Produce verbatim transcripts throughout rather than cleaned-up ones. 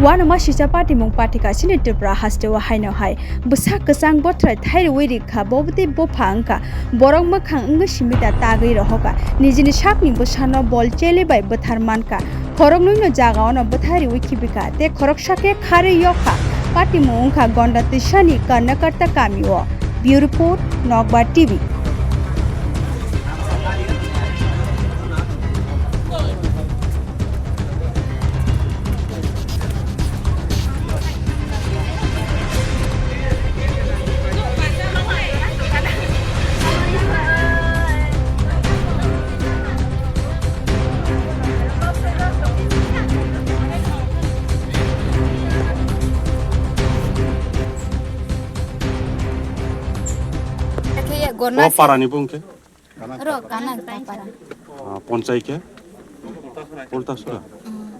Uanama sisa patimung pathika chini Tripura hasteo haino hai bwsa kwchang bothrai thairuwi rikha, bobotwi bopha wngkha, borok mwkhang wngwi simi da tagwi rohoka, nijini sakni bwsano bol chele bai bwthar mankha, khoroknwino jagaono bwthai riwi khibikha tei khoroksa khe kharwi yokha, patimung wngkha Gonda Twisani Karnakarta kamio. Bureau Report, Nokbar T V. O parani bung khe? Ro, Kanak ta para. Ah, ponchai khe? Ultasura? Mm.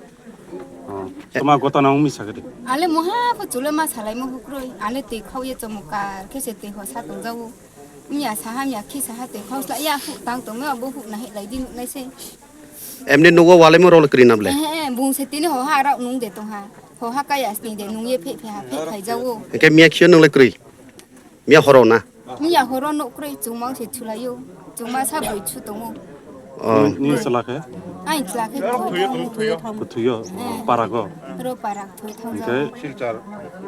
Ah, toma gotana wngmi sakhe de? Ale moha pho chule ma salai mo hukroi. Ale twi khao ye chomokar khe se twi ho sa tong jao. Miya saha miya khi saha twi khao sla ya hu tang tong me abo hu na he lai di nuk nai se. Emni nugo wale mo rol kri nam le? Eh, eh, bung se tini ho ha rao nung de tong ha. Ho ha kaya sni de nung ye phe phe ha phe khai jao. Engke miya khio nung le kri? Miya horo na? Miya horo no kroi chungma se chulaio. Chungma sa boi chu tongo. Oh. Ni, ni chwla khe? Ai chwla khe kuthuyo. Kuthuyo? Eh. Parago? Ro para kuthui thang. Hingke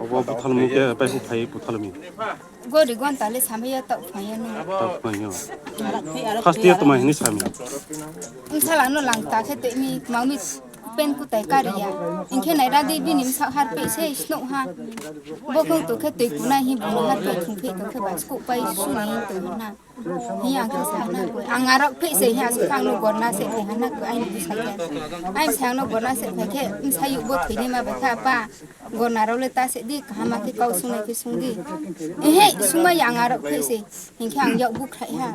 obo buthalmu khe pai hu phai buthalmi? Gori gon tale samaya tau phaya no. Tau phaya. First year tuma hini sami? Sala no lang ta khe te mi mami. Pen kutai kariya. Hingkhe naira di bini bwsak harpei se snok ha. Bo khe to khe twi kunai hi bono harpei thung phi to khe ba skok pai suni to na. Hi ang khe sa na koi. Ang arok phi se hi asuk ang no gorna se khe ha na koi ai ni bwsak khe. Ai sa no gorna se khe khe bwsa yu bo thwi ni ma ba kha pa. Gorna rok le ta se di kaham khe kau sungnai khe sung di. Ehe sungma yang arok phi se. Hinkhe ang yak bukhrai ha.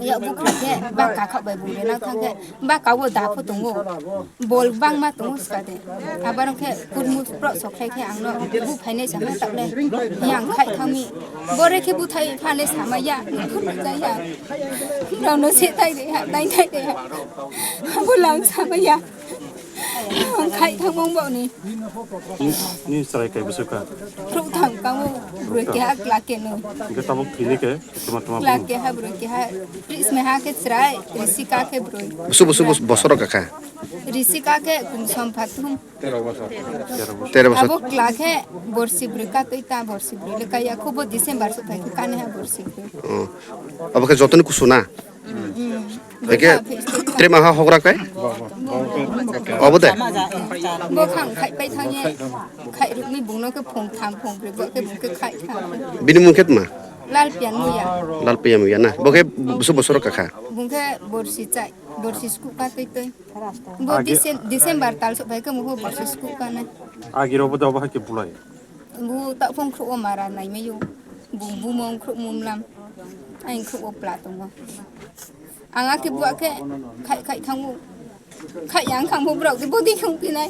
Yak bukhrai khe ba kakhak bai bung rena thang khe ba kawo da pho tongo. Bol bangma tongo skade. Abarok khe kurmu pro sokrai khe ang no bu phainai sa ha takle. Yang khai thangmi. Bore khe buthai phane sama ya. Khum ja ya. Rano se tai de ha, tai tai de ha. Abo lang sama ya. Khai thangmung bo ni. Ni, ni chwrai kai bwswk kha? Khrup thang kamo, broi keha kla ke no. Hingke tabuk thwini khe tuma tuma. Kla keha broi keha, Prisme ha khe chwrai, Risika khe broi. Busu busu bus bosoro kakha. Risika khe kum som phathum. Tero bosor. Tero bosor. Abo kla khe borsi broi ka twi ta borsi broi le kaya khubo December so phai khe kane ha borsi broi. Oh. Abo khe jotoni kusuna. Eke, trema ha hogra kai? Obo de? Bo khang khai pai thangye, khai rukni bungno khe phung tham phung brwi, bo khe bung khe khai tham. Bini mung khe tma? Lal Pian Muya. Lal Pian Muya na? Bo khe busu bosoro kakha? Bung khe borsi chai, borsi sku ka twi twi. Bo Agi- Dicem-, December tal sok bai khe muho borsi sku ka nai. Agi robo da obo hai khe bulai? Bu ta phung khruo mara nai mayu. Bung bumung khruo mumlam. Aing khruo pla tongo. Ang akhe buakhe khai khai thango. Khai yang khangbo borok de bodi khung pinai.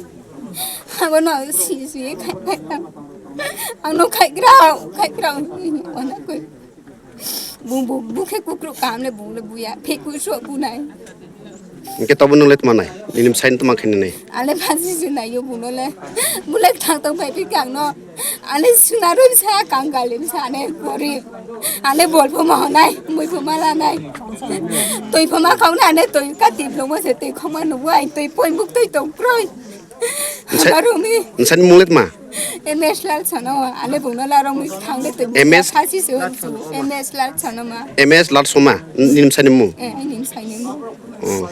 Abo no si si khai khai thang. Ang no khai grao, khai grao. Ona koi. Bung bu bu khe kukru kam le bung le buya. Phe ku so bunai. Hingke tobo nung le tma nai? Nini bwsai no tma khe nini? Ale phansi se nai yo buno le. Bule thang tong phai phi kang no. Ale suna roi sa kang galim sa ne gorib. Ale bol pho ma honai, mui pho ma lanai. Toi pho ma khau na ne toi ka tip lo mo se toi khau ma nubu ai toi poi buk toi tong kroi. Nsa-, Nsani mung le tma? M S Lal Sanoma, ale bungno larong mui thang de twi. M S? Khasi se hon su, M S Lal Sanoma. M S Lal Soma, nini bwsai ni mung? Eh, ai nini bwsai ni mung. Oh.